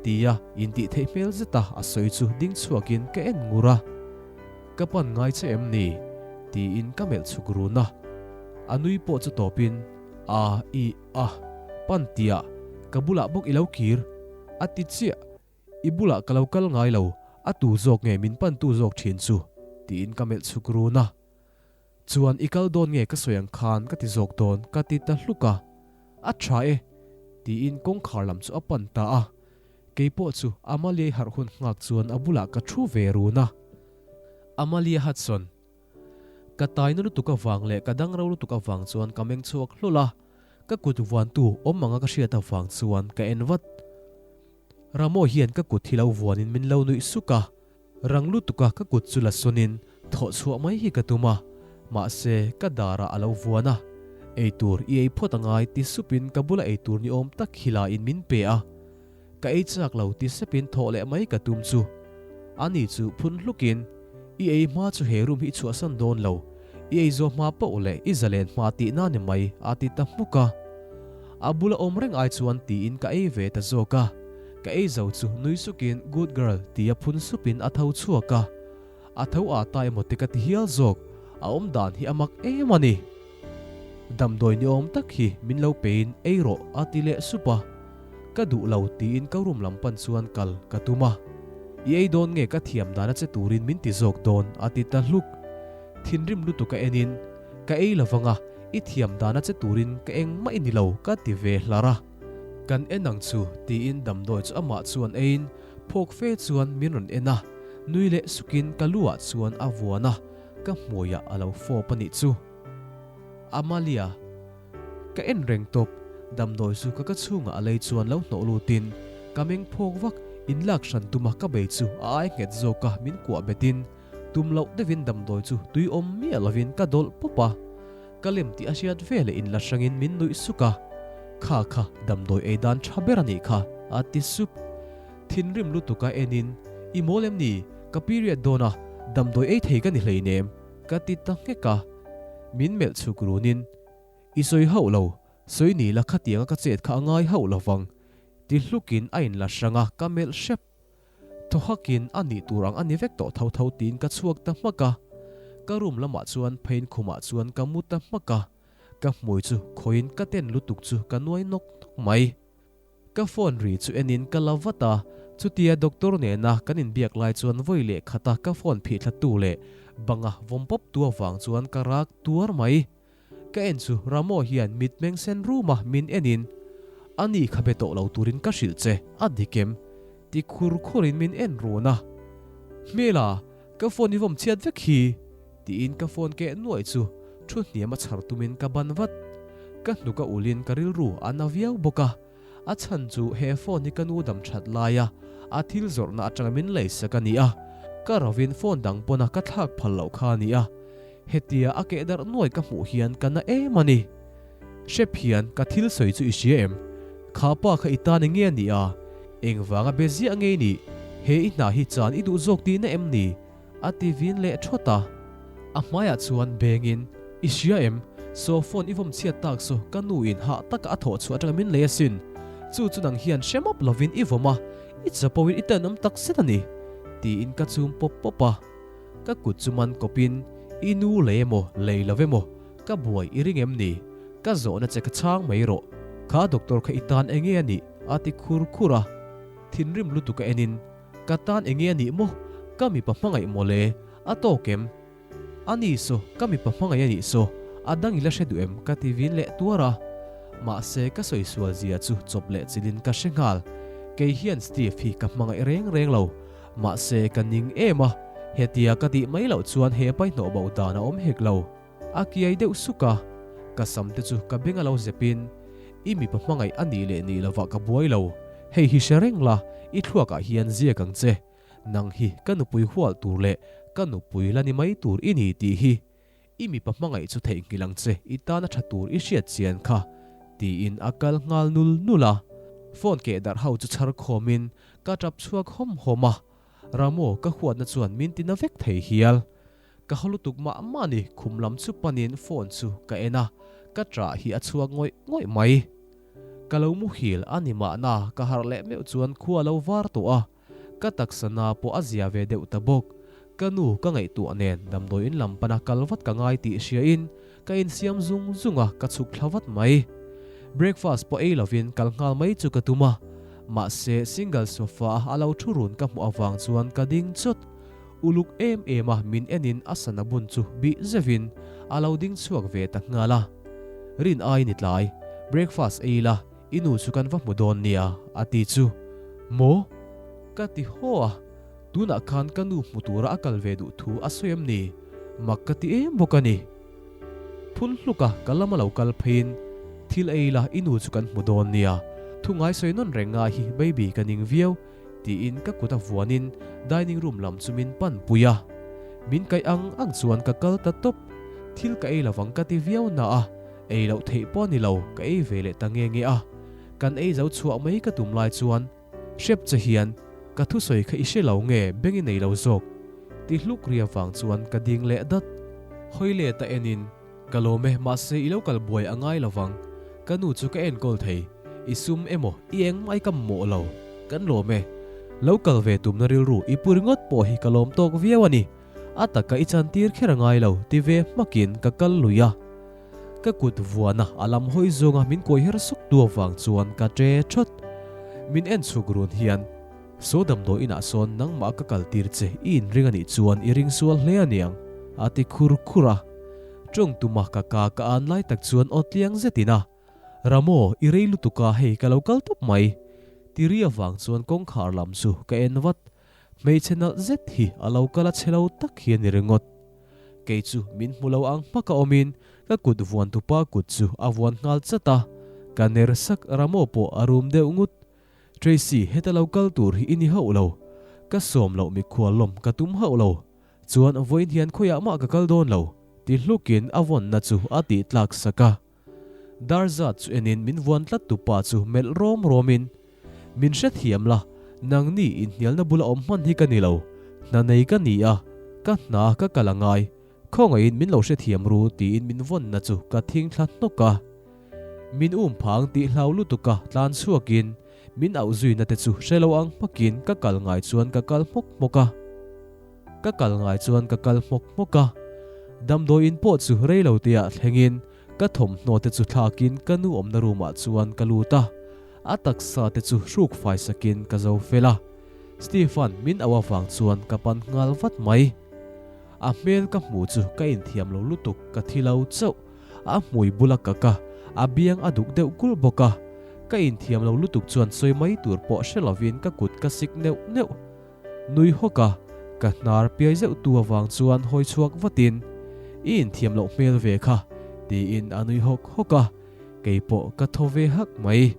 tia intih theih hmel zeta a sawi chu ding chhuakin ka en ngur a. Ka pan ngai che em ni? tiin ka melh chhuk run a. A nui pawh chu tawpin, A, i, a, pan tiah ka bulah bawk i lo kir, a ti chiah. I bulah ka lo kal ngai lo, a tu zawk nge min pantu zawk thin chu? tiin ka melh chhuk run a. Chuan i kal dawn nge ka sawi ang khan ka ti zawk dawn ka ti ta hluk a. A tha e! tiin kawngkhar lam chu a pan ta a. Keipawh chu Amalia-i harh hun nghak chuan a bulah ka thu ve run a. Amalia Hudson. Ka taina lutuk avang leh ka dang ro lutuk avang chuan ka meng chhuak hlawlh a, ka kut vuantu awm anga ka hriat avang chuan ka en vat. Ramo hian ka kut hi lo vuanin min lo nuih suk a, rang lutuka ka kut chu la sawnin thawh chhuah mai hi ka tum a, mahse ka darah a lo vuan a, eitur i ei phawt angai ti supin ka bula eitur ni awm tak hi la in min pe a, ka ei chak lo ti sepin thawh leh mai ka tum chu ani chu phun hlukin i ei hma chu he room hi i chhuahsan dawn lo, i ei zawh hma poh leh i zalen hma tihna ni mai a ti ta hmuk a. A bula awm reng ai chuan tiin ka ei ve ta zawk a, ka ei zo chu nui sukin good girl tia phun supin a tho chhuak a, a tho a ta emaw te ka ti hial zawk, a awm dan hi a mak em a ni. Damdawi ni awm tak hi min lo pein ei rawh a ti leh sup a, ka duh lo tiin ka room lam pan chuan kal ka tum a, i ei dawn nge ka thiam dan a che turin min ti zawk dawn a ti ta hluk, thinrim lutuk a enin ka ei lovang a, I thiam dana che turin ka engmah i ni lo ka ti ve hlar a. Kan en ang chu tiin damdawi chu amah chuan eiin phawk fe chuan min rawn en a, nui leh sukin ka lu ah chuan a vuan a, ka hmuiah a lo fawp a nih chu. Amalia. Ka en reng tawp, damdawi chu ka ka chhungah a lei chuan lo hnawh lutin ka meng phawk vak, inlak hran tuma ka bei chu a ai nghet zawk a min kuah betin Tum loh deuhin damdawi chu tui awm miah lovin ka dawlh pawp a, ka lem tih a hriat veleh inla hrangin min nuih suk a, Kha kha, damdawi ei dan tha ber a nih kha, a ti sup. Thinrim lutuk a enin, I mawl em ni? Ka period dawn a, damdawi ei thei ka ni hleinem, ka ti ta nghek a. Min melh chhuk runin, I sawi hauh lo, sawi ni la khatianga ka chet kha a ngai hauh lovang, ti hlukin a inla hrang a, ka melh hrep. Thaw hakin a nih tur ang a ni vek tawh tho tho tiin ka chhuak ta hmak a. Ka room lamah chuan phain khumah chuan ka mu ta hmak a. Ka hmui chu khawiin ka ten lutuk chu ka nuai nawk nawk mai. Ka phone ri chu enin ka la vat a, chutia doctor nena kan inbiak lai chuan vawi leh khata ka phone phih thla tu leh banga vawm pawp tu avang chuan ka rak tuar mai. Ka en chu Ramo hian mitmeng sen ruma min enin, A ni kha be tawh lo turin ka hrilh che, a dik em? Ti khur khurin min en run a. Hmela, ka phone i vawm chhiat vek hi! Tiin ka phone keh nuaih chu thu hniam a chhar tumin ka ban vat. Ka hnuk a ulin ka rilru a na viau bawk a. A chhan chu he phone hi ka nu dam that laia a thil zawrhna atanga min leisak a ni a, ka rovin phone dang pawna ka thlak phal loh kha a ni a. Hetia a keh darh nuai ka hmuh hian ka na em a ni. Hrep hian ka thil sawi chu i hria em? Kha pa kha i tan enge a nih a? Engvanga be ziah ngei nih? He i hna hi chan i duh zawk tihna em ni? A ti vin leh thawt a. A hmaiah chuan bengin, I hria em? Saw phone i vawm chhiat tak saw ka nu in hah taka a thawh chhuah atanga min lei asin. Chu chu nang hian hre map lovin i vawm a, i chapo in i tenawm tak zet a ni. Tiin ka chum pawp pawp a. Ka kut chu man kawpin, I nu lei emaw, lei lo emaw, ka buai i ring em ni? Ka zawhna che ka chhang mai rawh. Kha doctor kha i tan enge a nih? A ti khur khur a. Thinrim lutuk a enin, Ka tan enge a nih maw? Ka mipa hmangaih maw le? A tawk em? A ni saw, ka mipa hmangaih a nih saw, a dang i la hre duh em? Ka ti vin leh tuar a. Mahse, ka sawi sual zia chu chawp leh chilhin ka hre nghal. Kei hian Steve hi ka hmangaih reng reng lo. Mahse, ka ning em a, hetia ka tih mai loh chuan he paihhnawh bo dan a awm hek lo. A kiai deuh suk a, ka sam te chu ka beng a lo zep in, I mipa hmangaih a nih leh nih lovah ka buai lo, hei hi hre reng la, i thluak ah hian ziak ang che, nang hi ka nupui hual tur leh ka nupui la ni mai tur i ni tih hi, i mipa hmangaih chu theihnghilh ang che, i tana tha tur i hriat chian kha, tiin a kal nghal nul nul a. Phone keh darh ho chu chhar khawm in ka tap chhuak hawm hawm a, Ramo ka huatna chuan min ti na vek thei hial. Ka haw lutuk mah mah ni, khum lam chu panin phone chu ka en a, ka ṭah hi a chhuak ngawih ngawih mai. Ka lo muhil a ni mahna ka harh leh meuh chuan khua a lo var tawh a, ka taksa na pawh a zia ve deuh ta bawk. Ka nu ka ngaihtuah nen damdawi in lam pana kal vat ka ngai tih hriain ka insiam zung zung a, ka chhuk thla vat mai. Breakfast pawh ei lovin kal nghal mai chu ka tum a, mahse single sofa a a lo thu run ka hmuh avang chuan ka ding chawt. Uluk em em a min enin a sana bun chu bih zeuhin a lo ding chhuak ve ta nghal a. Rin ai ni tlai, breakfast ei ila i nu chu kan va hmu dawn nia a ti chu. Maw? Ka ti haw a, tunah khan ka nu hmu tura a kal ve duh thu a sawi em ni? Mak ka ti em bawk a ni. Phun hluk a ka lama lo kal pheiin thil ei ila i nu chu kan hmu dawn nia, thu ngai sawi nawn reng ngai hi baby ka ning viau. Tiin ka kut a vuanin dining room lam chu min pan pui a. Min kaih ang ang chuan ka kal ta tawp. Thil ka ei lovang ka ti viau na a, ei loh theih pawh a ni lo, ka ei ve leh ta nge nge a. Kan ei zo chhuah mai ka tum lai chuan hrep che hian ka thusawi kha i hre lo nge beng i nei lo zawk? Ti hluk ri avang chuan ka ding leh dat. Hawi let a enin Ka lawm e, mahse i lo kal buai a ngai lovang. Ka nu chu ka enkawl thei. I sum emaw, i engmah i kam mawh lo. Kan lawm e. Lo kal ve tumna rilru i pu ringawt pawh hi ka lawm tawk viau a ni. A taka i chantir kher a ngai lo, ti ve hmakin ka kal lui a. Ka kut vuana a lam hawi zawnga min kuai her suk tu avang chuan ka ṭe ṭhawt. Min en chhuk run hian, Saw damdawi inah sawn nangmah ka kal tir che i inring a nih chuan i ring sual hle a niang, a ti khur khur a. Tawng tuma ka ka ka an lai tak chuan aw tliang zetin a, Ramo, i rei lutuk a hei ka lo kal tawp mai. Ti ri avang chuan kawngkhar lam chu ka en vat. Hmeichhe nalh zet hi a lo kal a chhe lo tak hi a ni ringawt. Kei chu min hmu lo ang hmaka awmin ka kut vuan tupa kut chu a vuan nghal chat a, ka ner sak Ramo pawh a rum deuh ngut. Tracy, heta lo kal tur hi i ni hauh lo. Ka sawm loh mikhual lawm ka tum hauh lo. Chuan vawiin hian khawiah mah ka kal dawn lo, ti hlukin a vawnna chu a tih tlak sak a. Dar zat chu enin min vuan tlat tu pa chu melh rawm rawmin, Min hrethiam la, nangni inhnialna bula awm hman hi ka ni lo. Hna nei ka ni a, ka hna ka kal a ngai. Khawngaihin min lo hrethiam ru tiin min vawnna chu ka thing thla hnawk a. Min um phang tih hlau lutuk a tlan chhuakin min auh zuina te chu hre lo ang hmakin ka kal ngai chuan ka kal hmawk hmawk a. Ka kal ngai chuan ka kal hmawk hmawk a. Damdawiin pawh chu rei lo te ah thlengin ka thawmhnaw te chu thlakin ka nu awmna room ah chuan ka lut a. A taksa te chu hruk fai sakin ka zo fel a, Steve-a'n min auh avang chuan ka pan nghal vat mai. A hmel ka hmuh chu ka inthiam lo lutuk ka thi lo chauh. A hmui bula kak a, a biang a duk deuh kulh bawk a. Ka inthiam lo lutuk chuan sawi mai tur pawh hre lovin ka kut ka sik neuh neuh. Nui hawk a, ka hnar piai zeuh tu avang chuan hawi chhuak vatin, I inthiam loh hmel ve kha, tiin a nui hawk hawk a. Kei pawh ka thaw ve hak mai.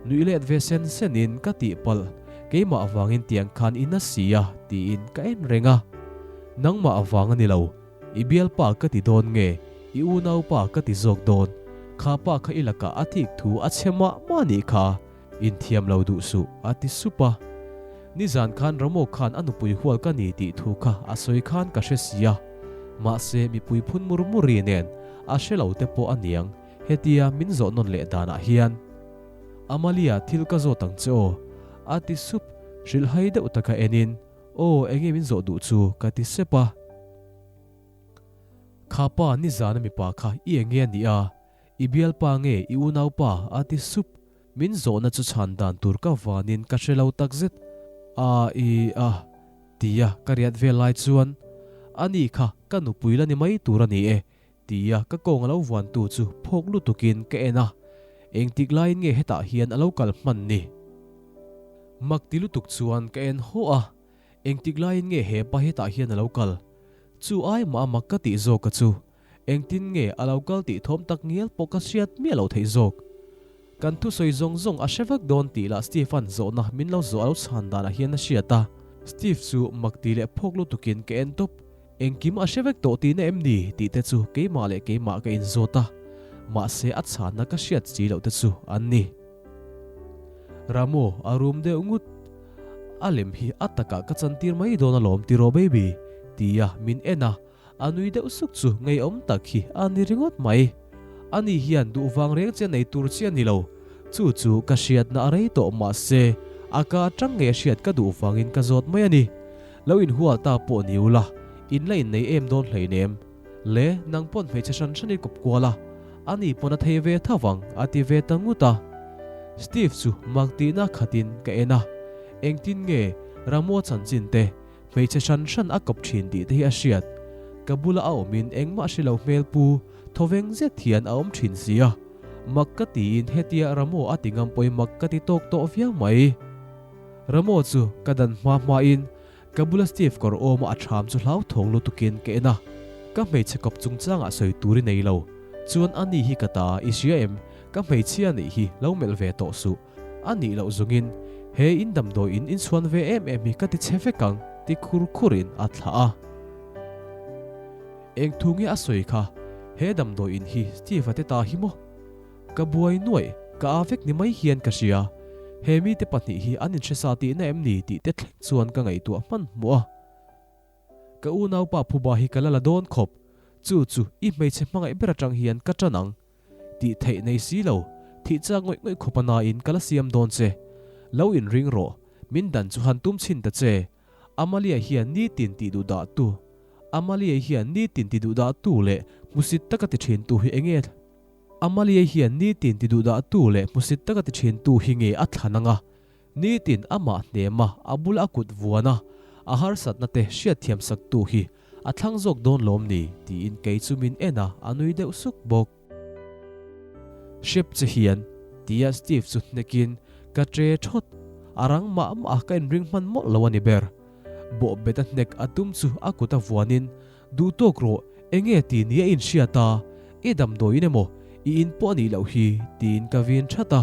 Nuih let ve sen senin ka tihpalh, keimah avangin tiang khan i na si a, tiin ka en reng a. Nangmah avang a ni lo, i bialpa ka ti dawn nge, i unaupa ka ti zawk dawn, kha pa kha i lakah a thik thu a chhe mah mah nih kha, inthiam lo duh suh, a ti sup a. Nizan khan Ramo khan a nupui hual ka ni tih thu kha a sawi khan ka hre si a, mahse mipui phun mur muri nen a hre lo te pawh a niang. Hetia min zawh nawn leh danah hian Amalia thil ka zawt ang che aw, a ti sup, hrilhhai deuh taka enin, Aw, enge min zawh duh chu? ka ti sep a. Kha pa nizana mipa kha i enge a nih a, i bialpa nge i unaupa? a ti sup, min zawhna chu chhan dan tur ka vanin ka hre lo takzet. A, i, a, tia ka riat vel lai chuan, Ani kha ka nupui la ni mai tur a ni e, Tia ka kawng a lo vuantu chu phawk lutukin ka en a, engtik laiin nge hetah hian a lo kal hman ni? Mak ti lutuk chuan ka en haw a, engtik laiin nge hepa hetah hian a lo kal? Chu ai mah a mak ka tih zawk a chu, engtin nge a lo kal tih thawm tak ngial pawh ka hriat miah lo theih zawk. Kan thusawi zawng zawng a hre vek dawn tih lah Steve-a'n zawhna min lo zawh a lo chhan danah hian a hriat a, Steve chu mak ti leh phawk lutukin ka en tawp. Engkim a hre vek tawh tihna em ni tih te chu keimah leh keimah ka inzawt a, mahse a chhanna ka hriat chi loh te chu an ni. Ramo a rum deuh ngut. A lem hi a takah ka chantir mai dawn alawm tiraw baby? tia min en a, a nui deuh suk chu ngeiawm tak hi a ni ringawt mai. Ani hian duh vang reng che nei tur chi a ni lo, chu chu ka hriatna a rei tawh mahse a ka atang ngei a hriat ka duh vangin ka zawt mai a ni. Lo inhual ta pawh ni ula, in la innei em dawn hleinem. Le, nang pawn hmeichhe hran hran i kawp kual a, ani pawn a thei ve tho vang, a ti ve ta ngut a. Steve chu mak tihna khatin ka en a, engtin nge Ramua chanchin te, hmeichhe hran hran a kawp thin tih te hi a hriat. Ka bula a awmin engmah hre lo hmel pu thawveng zet hian a awm thin si a. Mak ka tiin hetia Ramua a ti ngam pawhin mak ka ti tawk tawh viau mai. Ramo chu ka dan hma hmain ka bula Steve kawr awma a ṭham chu hlauthawng lutukin ka en a, ka hmeichhe kawp chungchangah sawi tur i nei lo, chuan a ni hi ka ta i hria em, ka hmeichhia nih hi lo melh ve tawh suh, a nih loh zungin he in damdawi in inchhuan ve em em hi ka ti chhe vek ang ti khur khurin a thlah a. Eng thu nge a sawi kha, he damdawi in hi Steve-a te ta hi maw? Ka buai nuaih, ka aa vek ni mai hian ka hria. He mite pahnih hi an inhre sa tihna em ni tih te thleng chuan ka ngaihtuah hmanhmawh a. Ka unaupa phuba hi ka la la dawn khawp, chu chu i hmeichhe hmangaih ber atang hian ka tan ang. Tih theih nei si lo, thih chak ngawih ngawih khawp a nain ka la siam dawn che. Lo inring rawh, min dan chu han tum chhin ta che. Amalia hian nitin tih duh dah tu, Amalia hian nitin ti duh dah tu leh hmusit taka ti thin tu hi enge? Amalia hian nitin ti duhdahtu leh hmusit taka ti thintu hi nge a thlan anga, nitin amah hnema a bula a kut vuana a harsatna te hriatthiam saktu hi a thlang zawk dawn lawm ni tiin kei chu min en a, a nui deuh suk bawk. Hrep che hian tia Steve chu hnekin ka tre thawt, a rang mah mah a ka inring hman mawlh lo a ni ber. Bawhbet a hnek a tum chu a kut a vuanin Duh tawk rawh, enge ti ni a inhriat a, i damdawiin emaw i in pawh a nih loh hi tiin ka vin that a.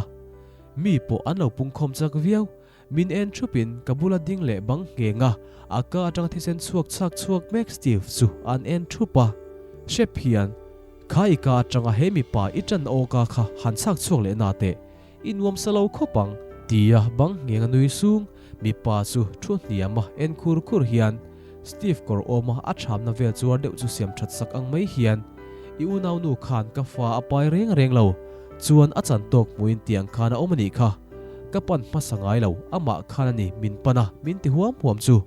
Mi pawh an lo pungkhawm chak viau, min en thupin ka bula ding leh bang ngheng a, a ka atanga thisen chhuak chak chhuak mek Steve chu an en thup a. Hrep hian, Kha i ka atanga he mipa i tan awka kha han chak chhuak leh na teh, I nuam sa lo khawp ang, tia bang ngheng a nui sung. Mipa chu thu hniam a en khur khur hian Steve kawr awma a thamna vel chuar deuh chu siam that sak ang mai hian, I unaunu khan ka fa a pai reng reng lo, chuan a chan tawk hmuin tiang khan a awm a nih kha. Ka pan hmasa ngai lo, amah khan a ni min pan a, min ti huam huam chu.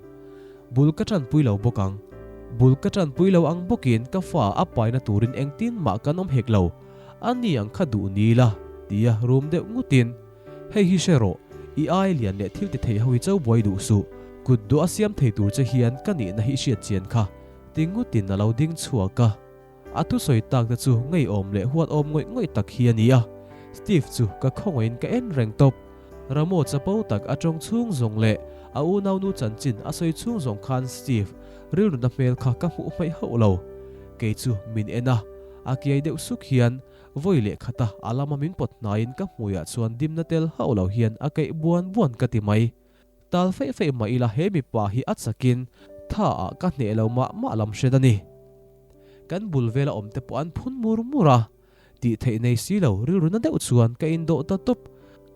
Bul ka tanpui lo bawk ang. Bul ka tanpui lo ang bawkin ka fa a paina turin engtin mah kan awm hek lo. A ni ang kha duh ni la, tia rum deuh ngutin. Hei hi hre rawh, i ai lian leh thil ti thei ho hi cho buai duh suh, kut duh a siam thei tur che hian ka nihna hi i hriat chian kha, ti ngutin a lo ding chhuak a. A thusawi tak te chu ngeiawm leh huatawm ngawih ngawih tak hi a ni a, Steve chu ka khawngaihin ka en reng tawp. Ramo chapo tak a tawng chhung zawng leh a unaunu chanchin a sawi chhung zawng khan Steve rilruna hmel kha ka hmuh hmaih hauh lo. Kei chu min en a, a kiai deuh suk hian vawi leh khata a lama min pawt hnaiin ka hmuiah chuan dimna tel hauh lo hian a keih buan buan ka ti mai. Tal feih feih mah ila he mipa hi a chakin tha ah ka hneh lo mah mah lam hret a ni. Kan bul vela awm te pawh an phun mur mur a, tih theih nei si lo rilru na deuh chuan ka indawh ta tawp.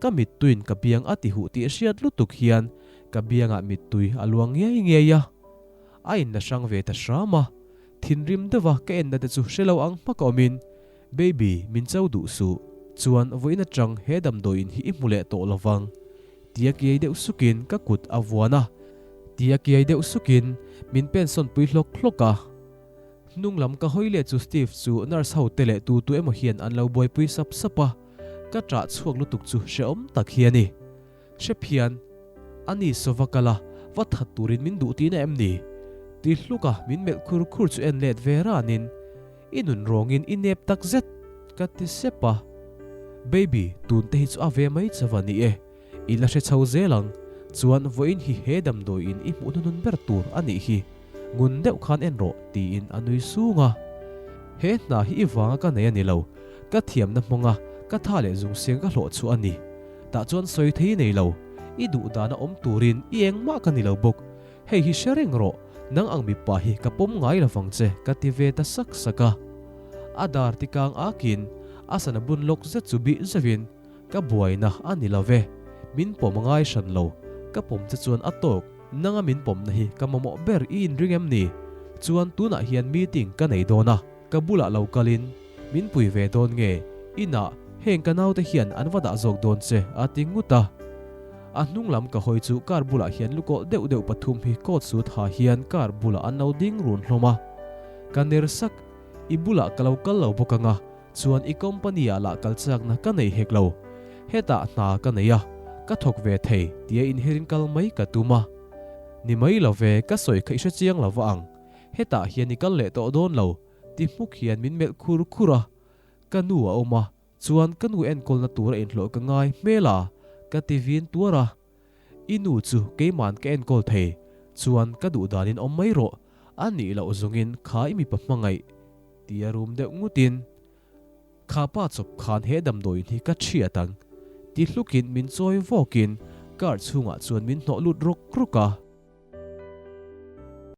Ka mittuiin ka biang a ti huh tih hriat lutuk hian ka biangah mittui a luang ngiai ngiai a. A inla hrang ve ta hram a, thinrim deuha ka enna te chu hre lo ang hmak a awmin Baby, min cho duh suh. Chuan vawiin atang he damdawiin hi i hmu leh tawh lovang. Tia kiai deuh sukin ka kut a vuan a. Tia kiai deuh sukin min pensawn pui hlawk hlawk a. Hnung lam ka hawi leh chu Steve chu nurse ho te leh tu tu emaw hian an lo buaipui sap sap a. Ka ṭah chhuak lutuk chu hrehawm tak hi a ni. Hrep hian, A ni sova kal a, va that turin min duh tihna em ni? Ti hluk a min melh khur khur chu en let ve ranin, I nun rawngin i nep tak zet, ka ti sep a. Baby, tun te hi chu a ve mai che va ni e. I la hre chho zel ang, chuan vawiin hi he damdawiin i hmuh hnuhnun ber tur a nih hi. Ngun deuh khan en rawh, tiin a nui sung a. He hna hi i vanga ka nei a ni lo, ka thiamna hmanga ka tha leh zungsiang ka hlawh chu a ni. Tah chuan sawi thei nei lo, i duh dana awm turin i engmah ka ni lo bawk. Hei hi hre reng rawh, nang ang mipa hi ka pawm ngai lovang che ka ti ve ta sak sak a. A dar ti kang akin a sana bun lawk zet chu bih zeuhin, Ka buaina a ni lo ve, min pawm a ngai hran lo, ka pawm che chuan a tawk, nanga min pawmna hi ka mamawh ber i inring em ni? Chuan tunah hian meeting ka nei dawn a, ka bulah lo kalin Min pui ve dawn nge? Inah heng ka naute hian an va dah zawk dawn che a ti ngut a. A hnung lam ka hawi chu car bulah hian lukawlh deuh deuh pathum hi coat suit ha hian car bulah an lo ding run hlawm a. Ka ner sak, I bulah ka lo kal lo bawk anga, chuan i company ah lah kal chakna ka nei hek lo. Hetah hna ka nei a, ka thawk ve thei tia inherin kal mai ka tum a. Ni mai lo ve, ka sawi kha i hre chiang lo va ang. Hetah hian i kal leh tawh dawn lo. Ti hmuk hian min melh khur khur a, ka nu a awm a, chuan ka nu enkawlna tur a inhlawh ka ngai hmel a, ka ti vin tuar a. I nu chu keiman ka enkawl thei, chuan ka duh danin awm mai rawh, a nih loh zungin kha i mipa hmangaih, ti a rum deuh ngutin, Kha pa chawp khan he damdawiin hi ka thiat ang, ti hlukin min chawi vawkin car chhungah chuan min hnawh lut rawk rawk a.